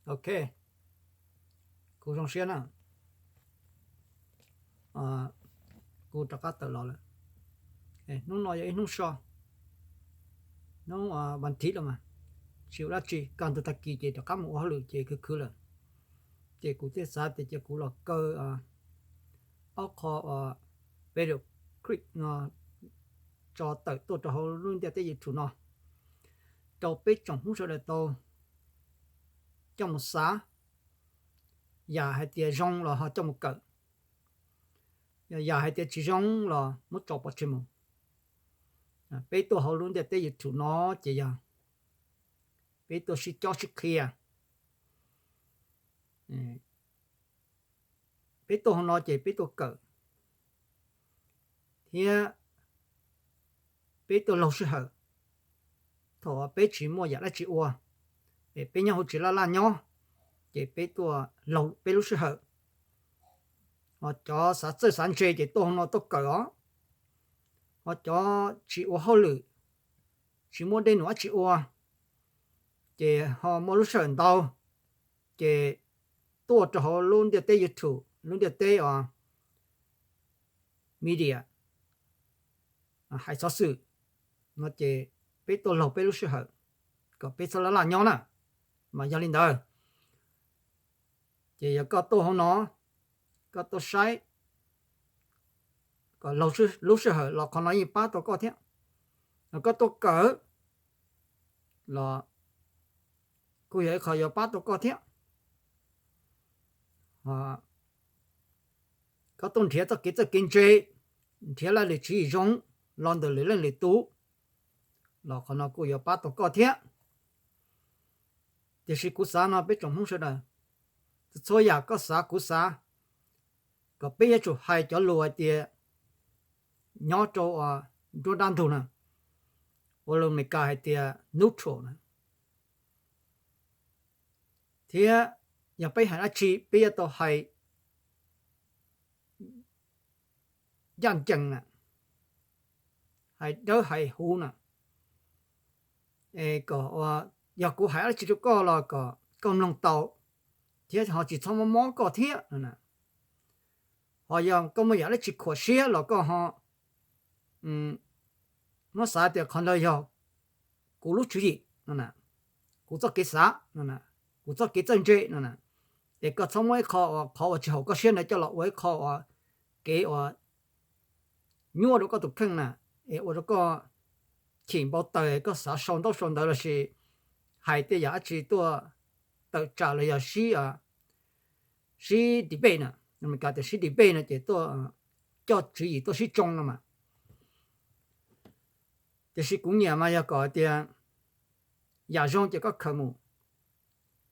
Ok, kuv zoo siab na, kuv rov qab tawm los lawm. Hnub no yog ib hnub so, hnub vas thiv los mas, tsis ua dab tsi, kaj ntug tag kis ces rov qab mus ua hauj lwm ces khwv khwv lawm. Ces kuv thiaj xav tias cia kuv los kaw ob qho uas video clip no tso tawm tuaj rau hauv lub ntiaj teb YouTube no rau peb tsoom Hmoob sawv daws tau coj mus xav, yam hais tias zoo los ho coj mus kawm, yam hais tias tsis zoo los muab tso pov tseg mus. Peb tuaj hauv lub ntiaj teb YouTube no ces yog peb tuaj sib cob sib qhia. Peb tuaj hauv no ces peb tuaj kawm thiab peb tuaj laug sij hawm. Thaum peb tsis muaj yam dab tsi ua, es peb nyob hauv tsev laj laj nyob, ces peb tuaj laug peb lub sij hawm. Ho cov xav txawj xav ntse ces tuaj hauv no tuaj kawm os. Ho cov tsis ua hauj lwm, tsis muaj dej num dab tsi ua, ces ho muaj lub sij hawm ntau, ces tuaj rau hauv lub ntiaj teb YouTube, lub ntiaj teb os media, hais xov xwm no ces peb tuaj laug peb lub sij hawm kom peb txhob laj laj nyob na. Mas yog li ntawd, ces yog koj tuaj hauv no, koj tuaj saib kom laug lub sij hawm los qhov no yeej pab tau koj thiab. Yog koj tuaj kawm los kuj yog ib qho yuav pab tau koj thiab. Koj tuaj nrhiav txoj kev txawj kev ntse, nrhiav laj lwm tswv yim zoo los ntawm lwm leej lwm tus los qhov no kuj yuav pab tau koj thiab. Tiam sis kuv xav no peb tsoom Hmoob sawv daws, txhua yam koj xav kuv xav, kom peb yuav tsum hais cov lus hais tias nyob rau uas nruab dab ntug na, ua lus Meskas hais tias neutral na. Thiab yog peb hais dab tsi peb yuav tau hais ncaj ncees na, hais dawb hais huv na, kom yog kuv hais dab tsi rau koj los kom koj mloog tau, thiab ho tsis txhob mob mob koj thiab no. Ho yog koj muaj yam dab tsi khuam siab los koj ho muab xav tias qhov ntawd yog kuv lub tswv yim no, kuv txoj kev xav no, kuv txoj kev txawj ntse no, es koj txhob muab ib qho uas qhov uas tsis haum koj siab ntawd coj los ua ib qho uas kev uas nyuaj rau koj tus kheej na, es ua rau koj chim npau taws koj xav sau ntaub sau ntawv lossis hais tej yam dab tsi tuaj tawm tsam los yog sib, sib debate na, Meskas tias sib debate no ces tuaj coj tswv yim tuaj sib tsoo no mas. Tiam sis kuv nyiam mas yog kom hais tias yam zoo ces koj khaws mus,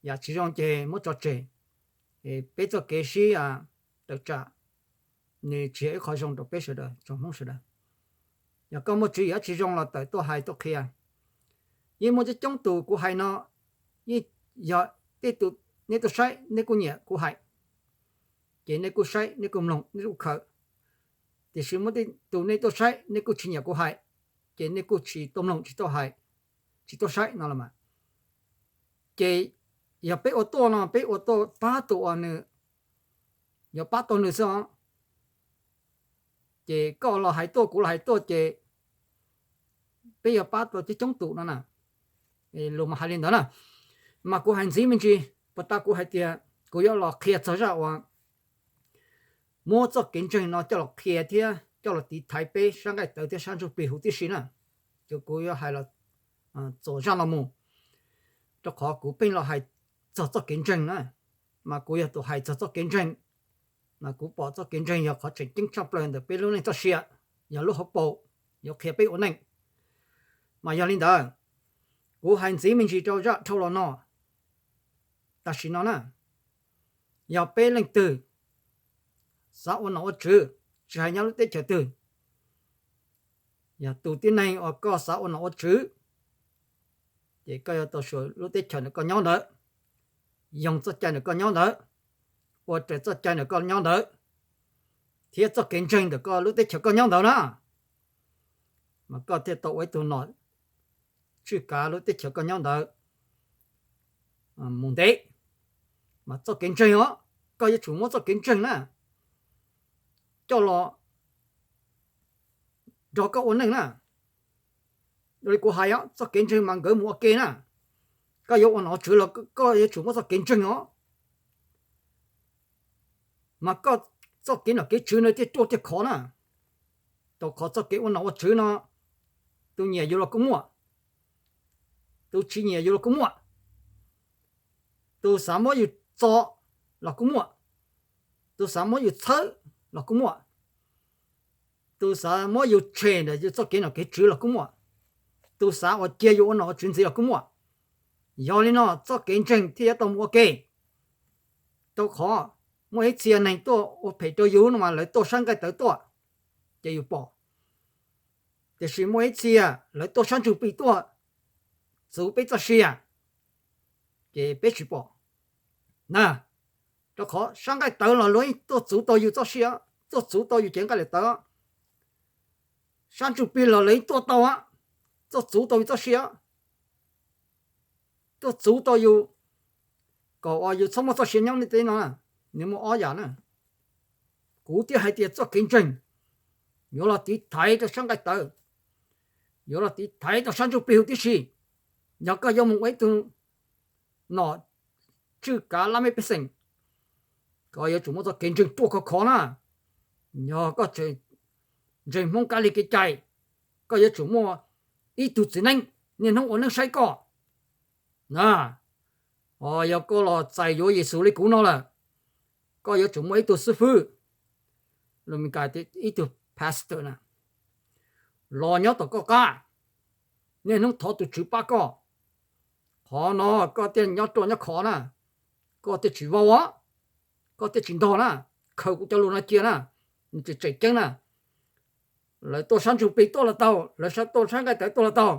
yam tsis zoo ces muab tso tseg. Peb txoj kev sib tawm tsam nws tsis yog ib qho zoo rau peb sawv daws tsoom Hmoob sawv daws. Yog koj muaj tswv yim dab tsi zoo los tawm tuaj hais tuaj qhia. Yeej muaj coob coob tus kuv hais no, yeej yog tej tus nej tuaj saib nej kuj nyiam kuv hais, ces nej kuj saib nej kuj mloog nej kuj khaws. Tiam sis muaj tej tus nej tuaj saib nej kuj tsis nyiam kuv hais, ces nej kuj tsis tuaj mloog tsis tuaj hais, tsis tuaj saib no los mas. Ces yog peb ua tuaj no peb ua tuaj pab tus uas nws yuav pab tau nws xwb os. Ces koj los hais tuaj kuv los hais tuaj ces peb yuav pab tau coob coob tus no na. Lus mas hais li ntawd na. Mas kuv hais ntxiv me ntsis puas tas kuv hais tias kuv yuav los qhia txog zaj uas muab txoj kev ntseeg no coj los qhia thiab coj los tiv thaiv peb sab nqaij tawv thiab sab ntsuj plig huv tib si na. Ces kuv yuav hais los txuas zaj no mus, rau qhov kuv pheej los hais txog txoj kev ntseeg na, mas kuv yog tus hais txog txoj kev ntseeg, mas kuv pom txoj kev ntseeg yog qhov tseem ceeb tshaj plaws ntawm peb lub neej txoj sia, yog lub hauv paus yuav qhia peb ua neej. Mas yog li ntawd, kuv hais ntxiv me ntsis rau zaj dhau los no. Tam sim no na, yog peb leej twg xav ua nom ua tswv, tsis hais nyob lub teb chaws twg, yog tus tib neeg uas koj xav ua nom ua tswv, ces koj yuav tau xyuas lub teb chaws ntawm koj nyob ntawd, yoog txoj cai ntawm koj nyob ntawd, ua raws txoj cai ntawm koj nyob ntawd, thiab txoj kev ntseeg ntawm koj lub teb chaws koj nyob ntawd na, mas koj thiaj tau ua ib tug nom tswj kav lub teb chaws koj nyob ntawd mus ntev. txoj kev ntseeg os, koj yuav tsum muab txoj kev ntseeg na coj los nrog koj ua neej na. Li kuv hais os, txoj kev ntseeg mas nkawd mus ua ke na. Koj yuav ua nom tswv los koj yuav tsum muaj txoj kev ntseeg os, mas koj txoj kev nom kev tswv no thiaj ruaj thiaj khov na. Rau qhov txoj kev ua nom ua tswv no, tus nyiam yus los kuj muaj, tus tsis nyiam yus los kuj muaj, tus xav muab yus txo los kuj muaj, tus xav muab yus txhawb los kuj muaj, tus xav muab yus tshem ntawm yus txoj kev nom kev tswv los kuj muaj, tus xav uas cia yus ua nom ua tswv ntxiv los kuj muaj. Yog li no txoj kev ntseeg thiaj yuav tau mus ua ke. Rau qhov muaj ib txhia neeg tuaj ua phem rau yus no mas lawv tuaj sab nqaij tawv tuaj, ces yus pom. Tiam sis muaj ib txhia lawv tuaj sab ntsuj plig tuaj txuv peb txoj sia, ces peb tsis pom na. Rau qhov sab nqaij tawv los luag yeej tuaj txuv tau yus txoj sia, tuaj txuv tau yus cev nqaij tawv. Sab ntsuj plig los lawv yeej tuaj tau, tuaj txuv tau yus txoj sia, tuaj txuv tau yus kom uas yus txhob muaj txoj sia nyob ntiaj teb no. Nws muaj ob yam na. Kuv thiaj hais tias txoj kev ntseeg yuav los tiv thaiv rau sab nqaij tawv, yuav los tiv thaiv rau sab ntsuj plig huv tib si. Yog koj yuav mus ua ib tug nom tswj kav laj mej pej xeem, koj yuav tsum muaj txoj kev ntseeg ruaj khov khov na. Yog koj tseem ntseeg Hmoob kab lig kev cai, koj yuav tsum muaj ib tug txiv neeb niaj hnub ua neeb saib koj na. Yog koj los txais yuav Yexus li kuv no lawm, koj yuav tsum muaj ib tug xib fwb, lus Meskas tias ib tug pastor na, los nyob tom koj qab, niaj hnub thov tus Tswv pab koj. Qhov no koj thiaj nyob ruaj nyob khov na, koj thiaj tsis vau, koj thiaj tsis ntog na. Khaws kuv cov lus no cia na, nws tseem tseem ceeb na. Lawv tuaj sab ntsuj plig tuaj los tau, lawv tuaj sab nqaij tawv tuaj los tau,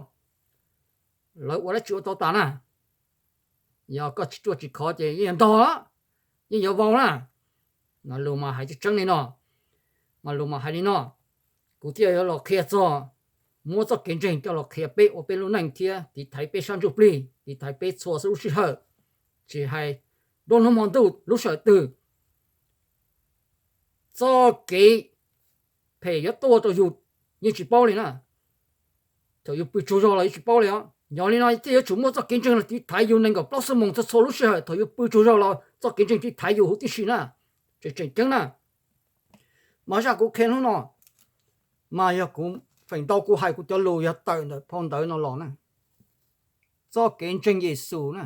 lawv ua dab tsi ua tau tas na. Yog koj tsis ruaj tsis khov ces yeej yuav ntog, yeej yuav vau na. Mas lus mas hais tseeb tseeb li no, mas lus mas hais li no, kuv thiaj yuav los qhia txog, muab txoj kev ntseeg coj los qhia peb ua peb lub neej thiab tiv thaiv peb sab ntsuj plig, tiv thaiv peb txhua xub lub sij hawm, tsis hais nruab hnub hmo ntuj lub sij hawm twg, txoj kev phem yuav tuaj rau yus yeej tsis paub li na. Thaum yus pw tsaug zog los yeej tsis paub li os. Yog li no thiaj yuav tsum muaj txoj kev ntseeg los tiv thaiv yus nees nkaum plaub xuab moos txhua txhua lub sij hawm, thaum yus pw tsaug zog los txoj kev ntseeg tiv thaiv yus huv tib si na. Tseem tseem ceeb na. Mas zaj kuv qhia hnub no, mas yog kuv feem ntau kuv hais kuv cov lus yog tawm ntawm phau ntawv no los na. Txoj kev ntseeg Yexus na,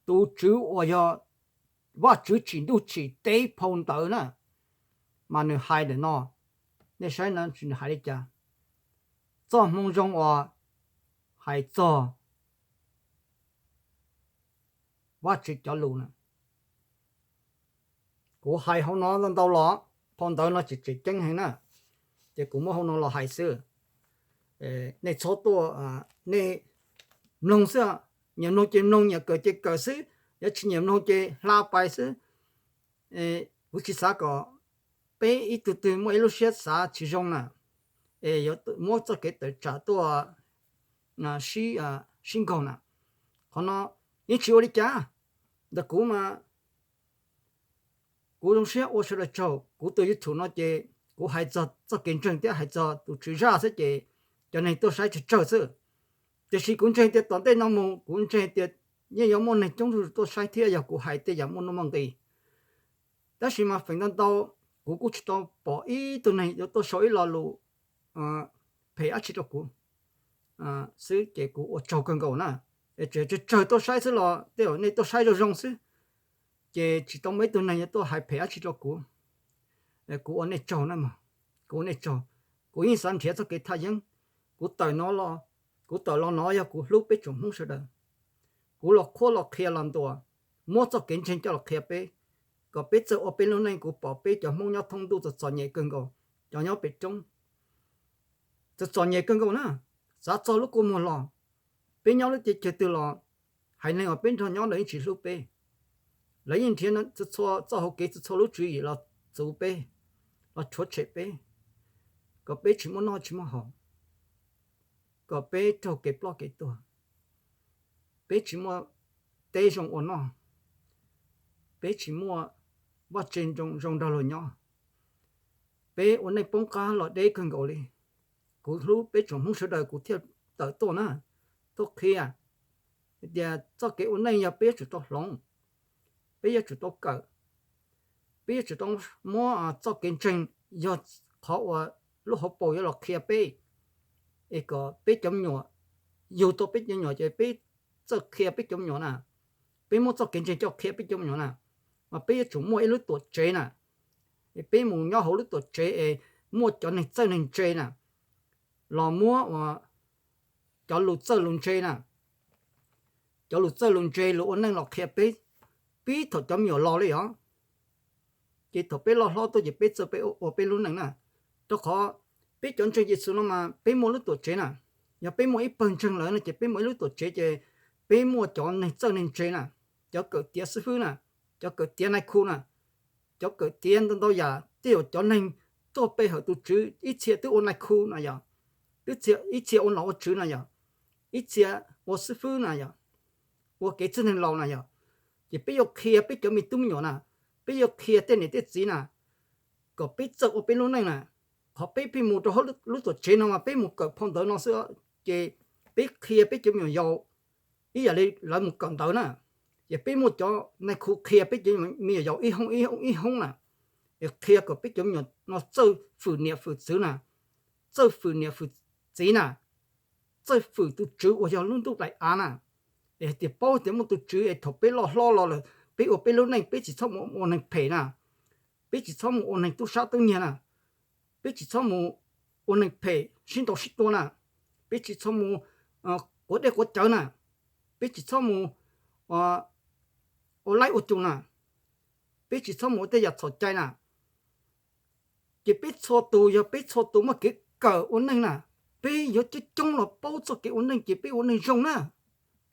tus Tswv uas yog Vajtswv tsim ntuj tsim teb phau ntawv na, mas nws hais ntawm no, nej saib no nws hais li cas. Txoj moo zoo uas hais txog Vajtswv cov lus na, kuv hais hauv no ntau ntau los, phau ntawv no tseem tseem ceeb heev na, ces kuv muab hauv no los hais xwb. Nej txhob tuaj, nej mloog xwb, nyiam mloog ces mloog, nyiam kawm ces kawm xwb, yog tsis nyiam mloog ces hla pais xwb. Kuv tsis xav kom peb ib tug twg muaj ib lub siab xav tsis zoo na, es yuav muab txoj kev tawm tsam tuaj sib nkaug na. Qhov no yeej tsis ua li cas. Ntawm kuv mas kuv zoo siab ua sawv daws tsaug. Kuv tus YouTube no ces kuv hais txog txoj kev ntseeg thiab hais txog tus Tswv zaj xwb ces cov neeg tuaj saib tsawg tsawg xwb. Tiam sis kuv ntseeg tias tom ntej no mus kuv ntseeg tias yeej yuav muaj neeg coob tuaj saib thiab yog kuv hais tej yam muaj nuj muaj nqis. Tab sis mas feem ntau ntau kuv kuj tsis tau pom ib tug neeg yuav tuaj sau ib lo lus phem dab tsi rau kuv xwb ces kuv ua tsaug kawg nkaus na. Es tseem tsawg tsawg tuaj saib xwb los tej zaum nej tuaj saib zoo zoo xwb, ces tsis tau muaj ib tug neeg yuav tuaj hais phem dab tsi rau kuv. Kuv ua nej tsaug na, kuv ua nej tsaug. Kuv yeej xav nrhiav txoj kev thaj yeeb. Kuv tawm no los, kuv tawm los no yog kuv hlub peb tsoom Hmoob sawv daws. Kuv los qhuab los qhia los ntuas, muab txoj kev ntseeg coj los qhia peb, kom peb txawj ua peb lub neej. Kuv pom peb cov Hmoob nyob thoob ntuj txom txom nyem kawg nkaus, cov nyob pem roob txom txom nyem kawg nkaus na. Xav txog lub kua muag los, peb nyob lub teb chaws twg los, haiv neeg uas peb nrog nyob lawv yeej tsis hlub peb. Lawv yeej nrhiav txhua txhua txoj hauv kev, txhua txhua lub tswv yim los txuv peb, los rhuav tshem peb, kom peb tsis muaj noj tsis muaj haus, kom peb raug kev ploj kev tuag, peb tsis muaj teb zoo ua noj, peb tsis muaj vaj tse zoo nrog luag nyob. Peb ua neej poob qab los deb kawg nkaus li. Kuv hlub peb tsoom Hmoob sawv daws kuv thiaj tawm tuaj na, tuaj qhia tias txoj kev ua neej yog peb yuav tsum tau hloov, peb yuav tsum tau kawm, peb yuav tsum tau muab txoj kev ntseeg yog qhov uas lub hauv paus yuav los qhia peb, es kom peb cov me nyuam, yug tau peb cov me nyuam ces peb txawj qhia peb cov me nyuam na. Peb muab txoj kev ntseeg coj qhia peb cov me nyuam na, mas peb yuav tsum muaj ib lub tuam tsev na. Peb mus nyob hauv lub tuam tsev es muaj cov neeg txawj neeg ntse na, los muab cov lus txawj lus ntse na, cov lus txawj lus ntse lus ua neej los qhia peb, pib thaum cov me nyuam laus li os. Ces thaum peb loj hlob tuaj ces peb txawj peb ua peb lub neej na. Rau qhov peb cov ntseeg Yexus no mas peb muaj lub tuam tsev na. Yog peb muaj ib pawg ntseeg lawm no ces peb muaj ib lub tuam tsev ces peb muaj cov neeg txawj neeg ntse na, cov kawm tiav xib fwb na, cov kawm tiav nais khu na, cov kawm tiav ntau ntau yam, tej zaum cov neeg tuaj pe hawm tus Tswv ib txhia twb ua nais khu na yog, ib txhia ua nom ua tswv na yog, ib txhia ua xib fwb na yog, ua kev txwj neeg laus na yog. Ces peb yuav qhia peb cov me tub me nyuam na, peb yuav qhia tej niam tej txiv na, kom peb txawj ua peb lub neej na. Qhov peb pheej mus rau hauv lub tuam tsev no mas peb mus kawm phau ntawv no xwb, ces peb qhia peb cov me nyuam yaus ib yam li lawv mus kawm ntawv na. Ces peb muaj cov nais khu qhia peb cov me nyuam yaus ib hoob ib hoob ib hoob na, es qhia kom peb cov me nyuam no txawj fwm niam fwm txiv na, txawj fwm niam fwm txiv na, txawj fwm tus Tswv uas yog lub ntuj daim av na. Es hais tias paub tias muaj tus Tswv es thaum peb loj hlob los lawm peb ua peb lub neej peb tsis txhob mus ua neeg phem na, peb tsis txhob mus ua neeg tub sab tub nyiag na, peb tsis txhob mus ua neeg phem sib ntaus sib tua na, peb tsis txhob mus quav dej quav cawv na, peb tsis txhob mus ua laib ua cum na, peb tsis txhob mus ua tej yam txhaum cai na. Ces peb txhua tus yog peb txhua tus muaj kev kawm ua neej na, peb yuav coob coob los paub txoj kev ua neej ces peb ua neej zoo na.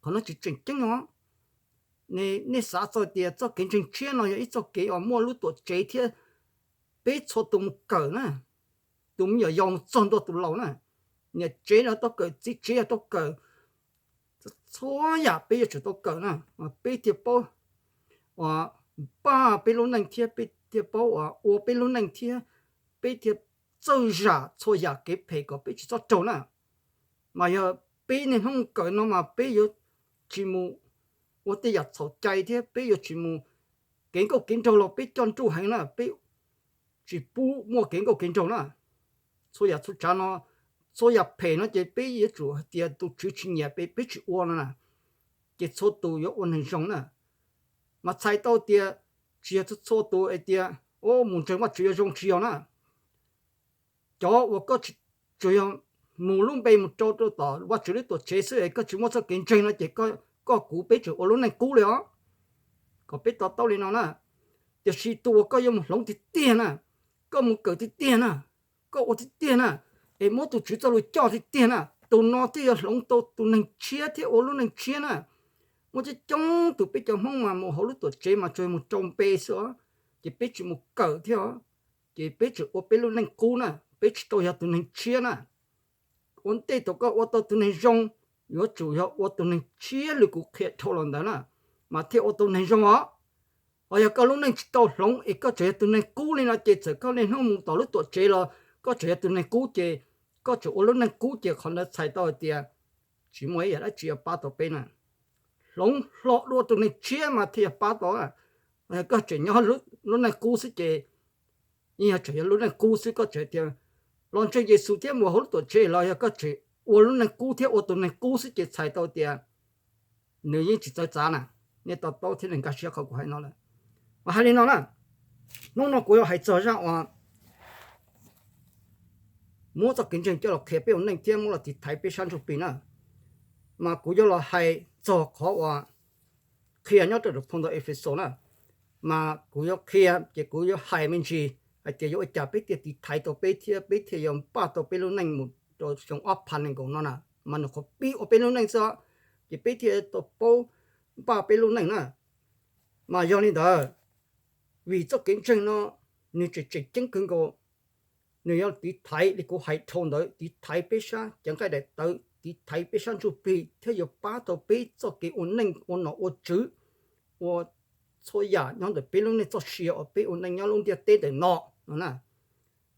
Qhov no tsis tseem ceeb os. Nej xav txog tias txoj kev ntseeg tshiab no yog ib txoj kev uas muaj lub tuam tsev thiab peb txhua tus mus kawm na, tus me nyuam yaus mus txog ntua tus laus na, niam tsev los tau kawm, txiv tsev los tau kawm, txhua yam peb yuav tsum tau kawm na, peb thiaj paub npaj peb lub neej thiab peb thiaj paub ua peb lub neej thiab peb thiaj txawj zam txhua yam kev phem kom peb tsis txhob raug na. Mas yog peb niaj hnub kawm no mas peb yuav tsis mus ua tej yam txhaum cai thiab peb yuav tsis mus, kev nkauj kev nraug los peb coj nruj heev na, peb tsis pub muaj kev nkauj kev nraug na. Txhua yam txhua tsav no, txhua yam phem no ces peb yuav tsum hais tias tus Tswv tsis nyiam peb, peb tsis ua no na. Ces txhua tus yuav ua neeg zoo na. Mas txhais tau tias tsis yog txhua tus hais tias mus ntseeg Vajtswv yuav zoo, tsis yog na. Cov uas koj tsuas yog mus lub npe mus rau rau tom Vajtswv lub tuam tsev xwb es koj tsis muaj txoj kev ntseeg no ces koj kuv peb tseem ua lub neej qub li os. Kom peb to taub li no na. Tiam sis tus uas koj yuav mus hloov tiag tiag na, koj mus kawm tiag tiag na, koj ua tiag tiag na, es muab tus Tswv txoj lus coj tiag tiag na, tus no thiaj yuav hloov tau tus neeg tshiab thiab ua lub neej tshiab na. Muaj coob coob tus peb cov Hmoob mas mus hauv lub tuam tsev mas tsuas mus rau npe xwb os, ces peb tsis mus kawm thiab os, ces peb tseem ua peb lub neej qub na, peb tsis tau yog tus neeg tshiab na. Ua ntej thaum koj ua tau tus neeg zoo, yuav tsum yog ua tus neeg tshiab li kuv qhia dhau los ntawd na, mas thiaj ua tau neeg zoo os. Ho yog koj lub neej tsis tau hloov es koj tseem yog tus neeg qub li no ces txawm koj niaj hnub mus tom lub tuam tsev los koj tseem yog tus neeg qub ces koj tseem ua lub neej qub ces qhov ntawd txhais tau hais tias tsis muaj ib yam dab tsi yuav pab tau peb na. Hloov hlo dua tus neeg tshiab mas thiaj yuav pab tau. Yog koj tseem nyob lub neej qub xwb ces yeej yog tseem yog lub neej qub xwb, koj tseem tias los ntseeg Yexus thiab mus hauv lub tuam tsev los yog koj tseem ua lub neej qub thiab ua tus neeg qub xwb ces txhais tau tias nws yeej tsis txawv txav na. Nej to taub thiab nej nkag siab qhov kuv hais no lawm. Mas hais li no na, hnub no kuv yuav hais txog zaj uas muab txoj kev ntseeg coj los qhia peb ua neej thiab muab los tiv thaiv peb sab ntsuj plig na. Mas kuv yuav los hais txog qhov uas qhia nyob rau phau ntawv Efexus na. Mas kuv yuav qhia ces kuv yuav hais me ntsis hais tias yuav ua cas peb thiaj tiv thaiv tau peb thiab peb thiaj yuav npaj tau peb lub neej mus rau xyoo ob phav nees nkaum no na. Mas nws qhuav pib ua peb lub neej xwb, ces peb thiaj tau paub npaj peb lub neej na. Mas yog li ntawd, vim txoj kev ntseeg no nws tseem tseem ceeb kawg nkaus, nws yuav tiv thaiv li kuv hais dhau ntawd, tiv thaiv peb sab cev nqaij daim tawv, tiv thaiv peb sab ntsuj plig thiab yuav pab tau peb txoj kev ua neej ua nom ua tswv, ua txhua yam nyob ntawm peb lub neej txoj sia uas peb ua neej nyob lub ntiaj teb ntawm no no na,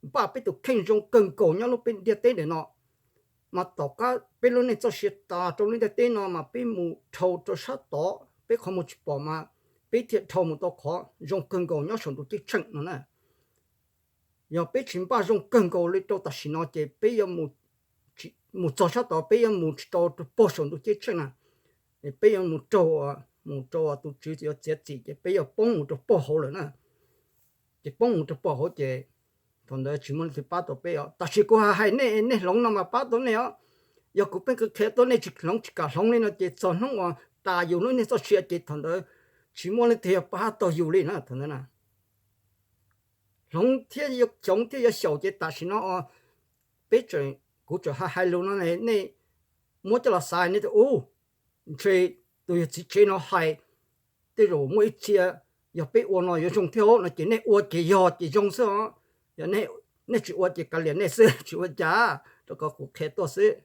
npaj peb tus kheej zoo kawg nkaus nyob lub ntiaj teb ntawm no. Mas tom qab peb lub neej txoj sia tas rau lub ntiaj teb no mas peb mus dhau rau sab tod, peb qhov muag tsis pom mas peb thiaj dhau mus tau qhov zoo kawg nkaus nyob saum ntuj ceeb tsheej no na. Yog peb tsis npaj zoo kawg nkaus li rau tam sim no ces peb yuav mus txog sab tod peb yuav mus tsis tau rau pog saum ntuj ceeb tsheej na. Peb yuav mus raug, mus rau tus Tswv yuav txiav txim ces peb yuav poob mus rau pog hauv lawm na. Ces poob mus rau pog hauv ces thaum ntawd tsis muaj leej twg pab tau peb os. Tam sim kuv hais nej, nej hloov no mas pab tau nej os. Yog kuv pheej qhia tuaj nej tsis hloov tsis kam hloov li no ces txog hnub uas tas yus lub neej txoj sia ces thaum ntawd tsis muaj leej twg yuav pab tau yus li na thaum ntawd na. Hloov thiab yuav xyoov thiab yuav xyaum ces tam sim no peb, kuv tseem hais lus no nej muab coj los xav nej tias ub, ntshe tus yawg txiv tsev no hais, tej zaum muaj ib txhia yog peb ua no yuav zoo thiab no ces nej ua ces yog ces zoo xwb os. Yog nej tsis ua ces kav liam nej xwb tsis ua cas, rau qhov kuv qhia tuaj xwb.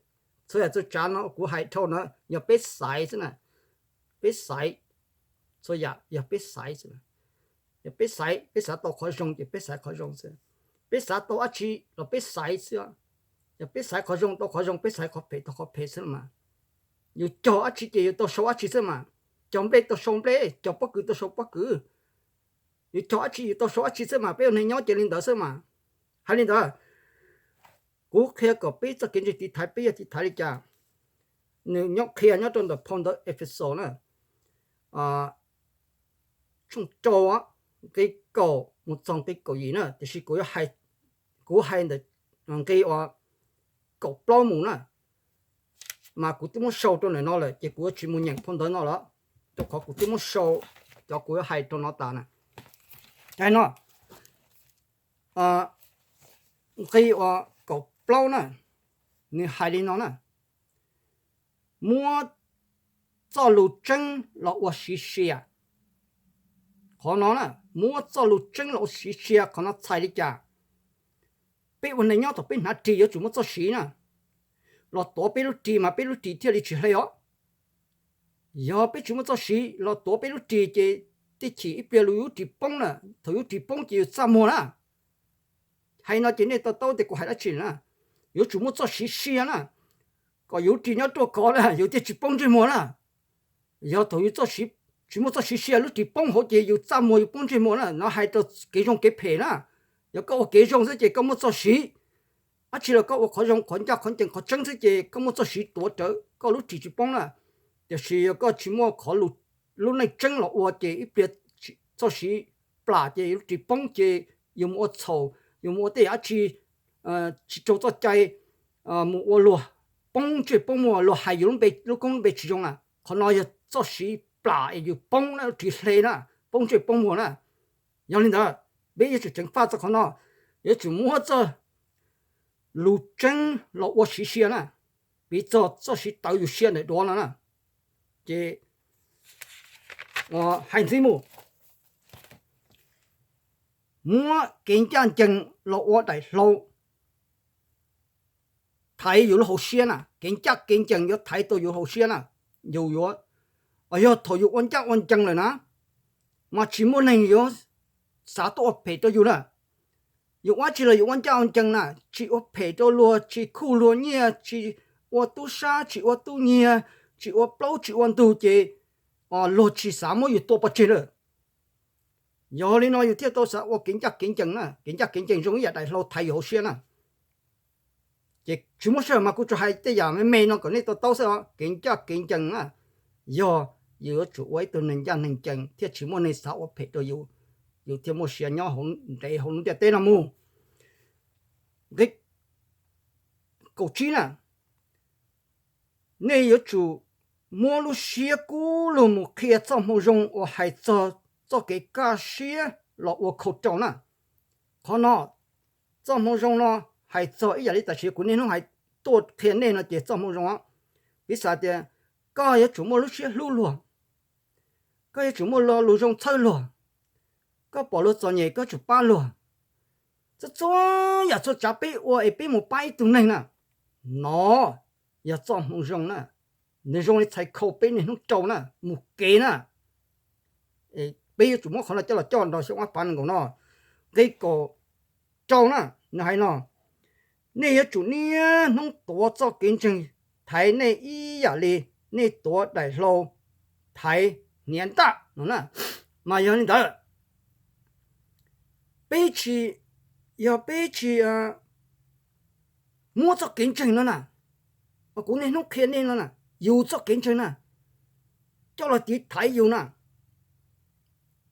Txhua yam txhua tsav no kuv hais dhau na yog peb xaiv xwb na. Peb xaiv, txhua yam yog peb xaiv xwb. Yog peb xaiv, peb xav tau qhov zoo ces peb xaiv qhov zoo xwb. Peb xav tau dab tsi los peb xaiv xwb. Yog peb xaiv qhov zoo tau qhov zoo, peb xaiv qhov phem tau qhov phem xwb mas. Yus cog dab tsi ces yus tau sau dab tsi xwb mas. Cog nplej tau sau nplej, cog pob kws tau sau pob kws. Yus cog dab tsi yus tau sau dab tsi xwb mas, peb ua neeg nyob ces li ntawd xwb mas. Hais li ntawd, kuv qhia kom peb txoj kev ntseeg tiv thaiv peb yuav tiv thaiv li cas. Nws nyob qhia nyob rau ntawm phau ntawv Efexus na, tshooj rau, nqe kaum mus txog nqe kaum yim na, tiam sis kuv hais ntawm nqe uas kaum plaub mus na, mas kuv twb muab sau rau ntawm no lawm ces kuv yuav tsis mus nyeem phau ntawv no lawm, rau qhov kuv twb muab sau cov kuv yuav hais rau no tas na. Hais no, nqe uas kaum plaub na, nws hais li no na, muab txoj lus tseeb los ua siv sia. Qhov no na, muab txoj lus tseeb los ua siv sia, qhov no txhais li cas? Peb ua neeg nyob thaum peb hnav ris yuav tsum muaj txoj siv na, los tuav peb lub ris mas peb lub ris thiaj li tsis hle os. Yog peb tsis muaj txoj siv los tuav peb lub ris ces tej chim ib pliag lub ris poob na, thaum yus ris poob ces yus txaj muag na. Hais no ces nej to taub tias kuv hais dab tsi na. Yuav tsum muaj txoj siv sia na, kom yus lub ris nyob ruaj khov na yus thiaj tsis poob ntsej muag na. Yog thaum yus tsis muaj txoj siv sia lub ris poob hauv ces yus txaj muag yus poob ntsej muag na. No hais rau kev zoo kev phem na. Yog koj ua kev zoo xwb ces koj muaj txoj siv, dab tsi los koj ua qhov zoo qhov ncaj qhov ncees qhov tseeb xwb ces koj muaj txoj siv tuav rawv koj lub ris tsis poob na. Tiam sis yog koj tsis muaj qhov lub neej tseeb los ua ces ib pliag txoj siv plam ces yus lub ris poob ces yus mus ua txhaum, yus mus ua tej yam dab tsi tsis raug txoj cai, mus ua luag poob ntsej poob muag, luag hais yus lub npe lub koob lub npe tsis zoo na. Qhov no yog txoj siv plam es yus poob na, lub ris hle na, poob ntsej poob muag na. Yog li ntawd, peb yuav tsum ceev faj txog qhov no, yuav tsum muab txoj lus tseeb los ua siv sia na. Piv txog txoj siv tawv yus sia ntawm duav no na, ces hais ntxiv mus, muab kev ncaj ncees los ua daim hlau thaiv yus lub hauv siab na. Kev ncaj kev ncees yuav thaiv tau yus hauv siab na. Yus yuav, yog thaum yus ua ncaj ua ncees lawm na, mas tsis muaj neeg yuav xav tuaj ua phem rau yus na. Yus ua dab tsi los yus ua ncaj ua ncees na, tsis ua phem rau luag, tsis khuj luag nyiaj, tsis ua tub sab, tsis ua tub nyiag, tsis ua plaub tsis ua ntug ces luag tsis xav muab yus tua pov tseg lawm. Yog li no yus thiaj tau xav ua kev ncaj kev ncees na. Kev ncaj kev ncees zoo ib yam daim hlau thaiv yus hauv siab na. Ces tsis muaj sij hawm mas kuv tsuas hais tej yam me me no kom nej to taub xwb os. Kev ncaj kev ncees na, yog yus yuav tsum ua ib tug neeg ncaj neeg ncees thiaj tsis muaj neeg xav ua phem rau yus, yus thiaj muaj sia nyob ntev hauv lub ntiaj teb no mus. Nqe kaum tsib na, nej yuav tsum muab lub siab kub lug mus qhia txoj moo zoo uas hais txog txoj kev kaj siab los ua khau rau na. Qhov no, txoj moo zoo no hais txog ib yam li tam sim kuv niaj hnub hais tuaj qhia nej no ces txoj moo zoo, piv xam tias koj yuav tsum muaj lub siab hlub luag, koj yuav tsum muaj lo lus zoo txhawb luag, koj pom luag txom nyem koj tsum pab luag. Txhua txhua yam txhua tsav peb ua es peb mus pab ib tug neeg na, no yog txoj moo zoo na. Nws zoo li txhais khau peb niaj hnub rau na, mus kev na. Peb yuav tsum muab qhov no coj los coj nrog xyoo ob phav nees nkaum no. Nqe kaum rau na, nws hais no, nej yuav tsum niaj hnub tuav txoj kev ntseeg thaiv nej ib yam li nej tuav daim hlau thaiv hniav ntaj no na. Mas yog li ntawd, peb tsis, yog peb tsis muab txoj kev ntseeg no na, kuv niaj hnub qhia nej no na, yus txoj kev ntseeg na, coj los tiv thaiv yus na,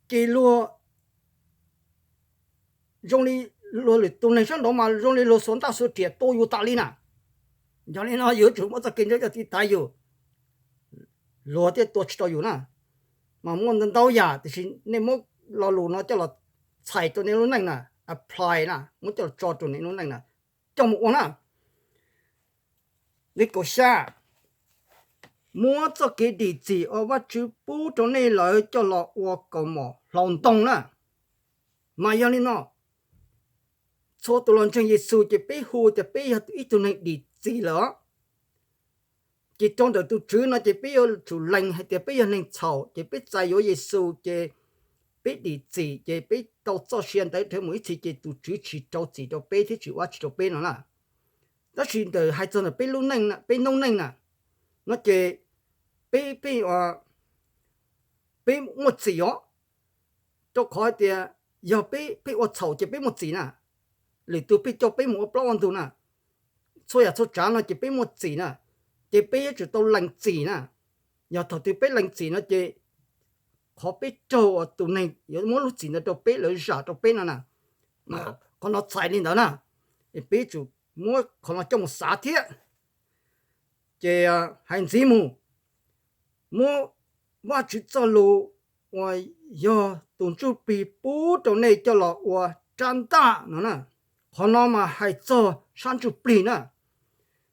ces luag zoo li, luag lwm tus neeg sab nraud mas zoo li luag xuas ntaj xuas riam tua yus tas li na. Yog li no yuav tsum muab txoj kev ntseeg coj tiv thaiv yus, luag thiaj tua tsis tau yus na. Mas muaj ntau ntau yam, tiam sis nej muab lo lus no coj los txhais rau nej lub neej na, apply na, muab coj los tso rau nej lub neej na, coj mus ua na. Nqe kaum xya, muab txoj kev dim txim uas Vajtswv pub rau nej lawm coj los ua kaus mom hlau ntoo na. Mas yog li no, txhua tus los ntseeg Yexus ces peb hu tias peb yog ib tug neeg dim txim lawm os. Ces rau ntawm tus Tswv no ces peb yuav tsum lees hais tias peb yog neeg txhaum, ces peb txais yuav Yexus ces peb dim txim, ces peb tau txoj sia ntawd dhawv mus ib txhis, ces tus Tswv tsis rau txim rau peb thiab tsis ua tsis rau peb no na. Tab sis ntawm hais txog ntawm peb lub neej, peb noob neej na, no ces peb, peb, peb muaj txim os. Rau qhov hais tias yog peb, peb ua txhaum ces peb muaj txim na, lwm tus pheej coj peb mus ua plaub ua ntug na, txhua yam txhua tsav no ces peb muaj txim na, ces peb yuav tsum tau lees txim na. Yog thaum twg peb lees txim no ces qhov peb raug uas tus neeg yuav muab lub txim ntawd rau peb, lawv zam rau peb no na, qhov no txhais li ntawd na, es peb yuav tsum muab qhov no coj mus xav thiab. Ces hais ntxiv mus, muab Vajtswv txoj lus uas yog tus ntsuj plig pub rau nej coj los ua rab ntaj no na. Qhov no mas hais txog sab ntsuj plig na.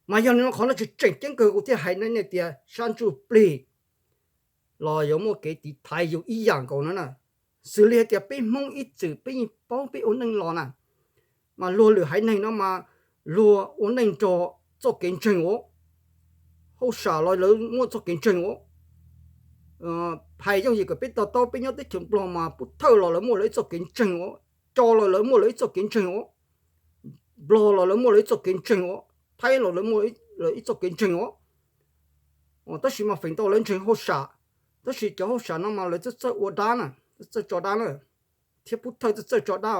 Mas yog li no qhov no tseem ceeb kawg kuv thiaj hais nej tias sab ntsuj plig los yuav muaj kev tiv thaiv yus ib yam nkaus no na. Xws li hais tias peb Hmoob ib txwm peb yeej paub peb ua neej los na, mas luag lwm haiv neeg no mas luag ua neej nrog txoj kev ntseeg os. Hauj sam los lawv muaj txoj kev ntseeg os. Phais yooj yim kom peb to taub peb nyob teb chaws Nplog mas Pub Thawj los lawv muaj lawv ib txoj kev ntseeg os, Co los lawv muaj lawv ib txoj kev ntseeg os, Nplog los lawv muaj lawv ib txoj kev ntseeg os, Thaib los lawv muaj lawv ib txoj kev ntseeg os. Tab sis mas feem ntau lawv ntseeg hauj sam, tab sis cov hauj sam no mas lawv txawj txawj ua dab na, txawj txawj tso dab na, thiab Pub Thawj txawj txawj tso dab,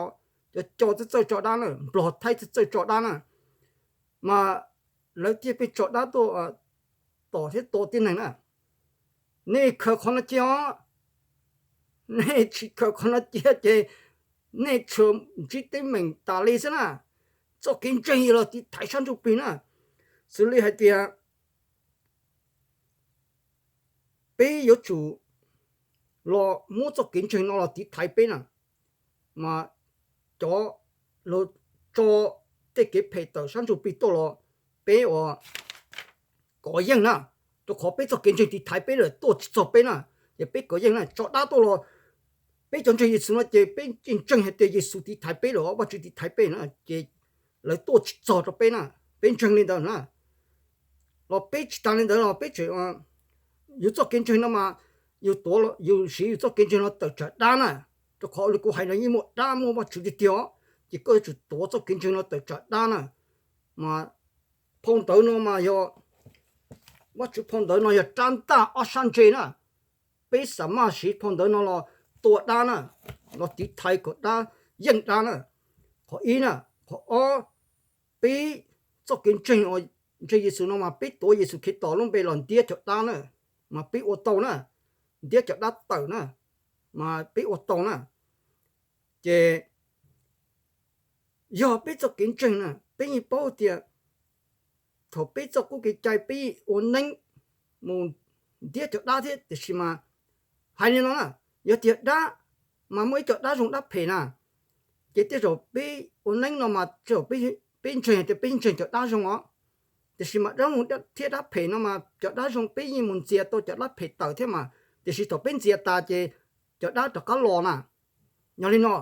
cov Co txawj txawj tso dab na, Nplog Thaib txawj txawj tso dab na, mas lawv thiaj pheej tso dab tuaj tom thiab tua tib neeg na. Nej khaws qhov no cia os, nej tsis khaws qhov no cia ces nej tsuas ntsib teeb meem tas li xwb na. Txoj kev ntseeg los tiv thaiv sab ntsuj plig na. Xws li hais tias peb yuav tsum los muab txoj kev ntseeg no los tiv thaiv peb na, mas cov los tso tej kev phem tawm sab ntsuj plig tuaj los peb ua kov yeej na, rau qhov peb txoj kev ntseeg tiv thaiv peb lawm tuaj tsis txog peb na, ces peb kov yeej na, tso dab tuaj los peb cov ntseeg Yexus no ces peb yeej ntseeg hais tias Yexus tiv thaiv peb lawm, Vajtswv tiv thaiv peb na, ces lawv tuaj tsis txog rau peb na, peb ntseeg li ntawd na. Los peb tsis tas li ntawd los peb tseem, yus txoj kev ntseeg no mas yus tuav, yus siv yus txoj kev ntseeg no tawm tsam dab na, rau qhov li kuv hais no yeej muaj dab muaj Vajtswv tiag tiag os, ces koj yuav tsum tuav txoj kev ntseeg no tawm tsam dab na. Mas phau ntawv no mas yog, Vajtswv phau ntawv no yog rab ntaj ob sab ntse na, peb xa maj siv phau ntawv no los tua dab na, los tiv thaiv kom dab yeej dab na. Qhov ib na, qhov ob, peb txoj kev ntseeg, ntseeg Yexus no mas peb tuav Yexus Khetos lub npe los ntiab cov dab na, mas peb ua tau na, ntiab cov dab tawm na, mas peb ua tau na. Ces yog peb txoj kev ntseeg na, peb yeej paub tias thaum peb txoj kub kev cai peb ua neeb mus ntiab cov dab thiab, tiam sis mas hais li no na, yog tias dab mas muaj ib co dab zoo dab phem na, ces tej zaum peb ua neeb no mas tej zaum peb ntseeg hais tias peb ntseeg cov dab zoo os, tiam sis mas dab zoo thiab dab phem no mas cov dab zoo peb yeej mus ntxias tau cov dab phem tawm thiab mas, tiam sis thaum peb ntxias tas ces cov dab rov qab los na. Yog li no,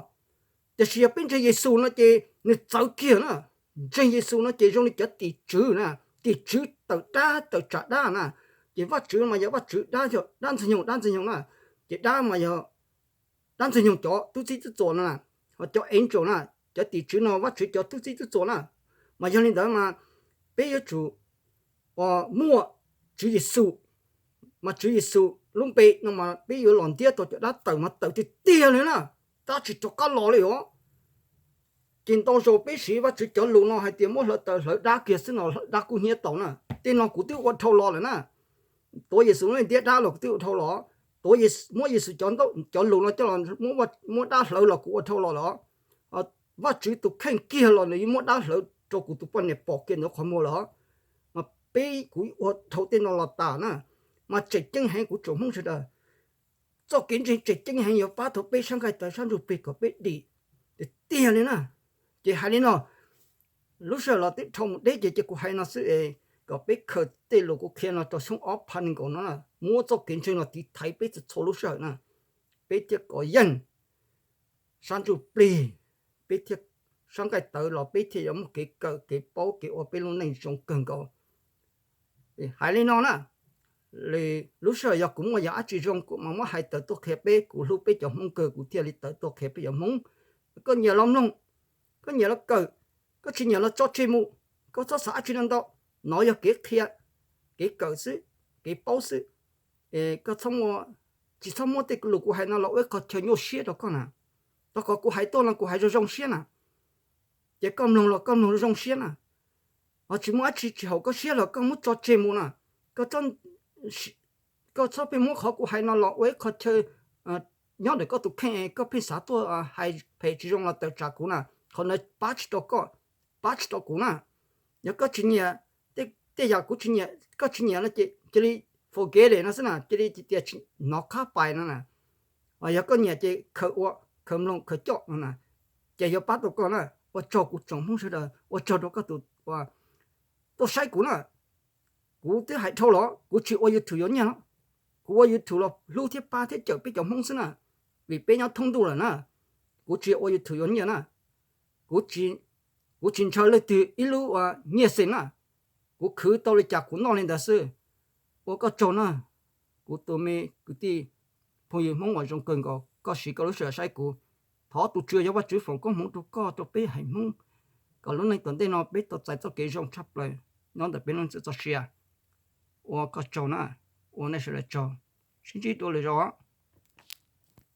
tiam sis yog peb ntseeg Yexus no ces nws txawv kiag na. Ntseeg Yexus no ces zoo li cov tim tswv na, tim tswv tawm dab tawm tsam dab na, ces Vajtswv mas yog Vajtswv, dab yog dab ntxwg nyoog dab ntxwg nyoog na, ces dab mas yog dab ntxwg nyoog cov tub txib tub txuas no na, ho cov angel na, cov tim tswv no Vajtswv cov tub txib tub txuas na. Mas yog li ntawd mas peb yuav tsum muaj Tswv Yexus, mas Tswv Yexus lub npe no mas peb yuav los ntiab tau cov dab tawm mas tawm tiag tiag li na, tab tsis rov qab los li os. Ces ntau zaus peb siv Vajtswv cov lus no hais tias muab hlawv taws hlawv dab kiag xwb no dab kuj hnyiab tau na. Tej no kuv twb ua dhau los lawm na. Tuav Yexus lub npe ntiab dab los kuv twb ua dhau los. Tuav, muab Yexus cov, cov lus no coj los muab dab hlawv los kuv ua dhau los lawm. Vajtswv tus kheej kiag los nws yeej muab dab hlawv rau kuv tus poj niam pom kiag ntawd qhov muag lawm. Mas peb kuv ua dhau tej no los tas na, mas tseem ceeb heev kuv tsoom Hmoob sawv daws. Txoj kev ntseeg tseem ceeb heev yuav pab tau peb sab nqaij tawv sab ntsuj plig kom peb dim tiag tiag li na. Ces hais li no, lub sij hawm los twb dhau mus deb ces ces kuv hais no xwb es kom peb khaws tej lus kuv qhia no rau xyoo ob phav nees nkaum no na, muab txoj kev ntseeg los tiv thaiv peb txhua txhua lub sij hawm na, peb thiaj kov yeej sab ntsuj plig, peb thiaj, sab nqaij tawv los peb thiaj yuav muaj kev kawm kev paub kev ua peb lub neej zoo kawg nkaus. Hais li no na, lub sij hawm yog kuv muaj yam dab tsi zoo kuv mam muab hais tawm tuaj qhia peb, kuv hlub peb cov Hmoob kawg kuv thiaj li tawm tuaj qhia peb cov Hmoob. Koj nyiam los mloog, koj nyiam los kawm, koj tsis nyiam los tso tseg mus, koj txhob xav dab tsi no ntau. Nov yog kev qhia, kev kawm xwb, kev paub xwb. Koj tsis txhob muab tej lus kuv hais no los ua ib qho chaw nyuaj siab rau koj na. Rau qhov kuv hais tuaj no kuv hais zoo zoo siab na, ces koj mloog los koj mloog zoo zoo siab na. Ho tsis muaj dab tsi tsis haum koj siab los koj muab tso tseg mus na. Koj txhob pheej muab qhov kuv hais no los ua ib qho chaw nyob ntawm koj tus kheej, koj pheej xav tuaj hais phem tsis zoo los tawm tsam kuv na. Qhov ntawd pab tsis tau koj, pab tsis tau kuv na. Yog koj tsis nyiam, tej yam kuv tsis nyiam koj tsis nyiam no ces cia li forget it no xwb na, cia li tias hnov qab pais no na. Yog koj nyiam ces khaws ua, khaws mloog khaws coj no na, ces yuav pab tau koj na. Ua tsaug kuv tsoom Hmoob sawv daws, ua tsaug rau koj tus tuaj saib kuv na. Kuv twb hais dhau los kuv tsis ua YouTube yuav nyiaj no. Kuv ua YouTube los hlub thiab pab thiab cawm peb cov Hmoob xwb na, vim peb nyob thoob ntuj lawm na. Kuv tsis ua YouTube yuav nyiaj na. Kuv tsis ntshaw leej twg ib lub nyiaj xees na. Kuv khwv tau li cas kuv noj li ntawd xwb. Ua koj tsaug na, kuv tus me kwv tij phooj ywg Hmoob uas zoo kawg nkaus, koj siv koj lub sij hawm saib kuv. Thov tus Tswv yog Vajtswv foom koob hmoov rau koj rau peb haiv Hmoob, kom lub neej tom ntej no peb tau txais txoj kev zoo tshaj plaws nyob ntawm peb lub neej txoj sia. Ua koj tsaug na, ua nej sawv daws tsaug, sib ntsib dua lwm zaus.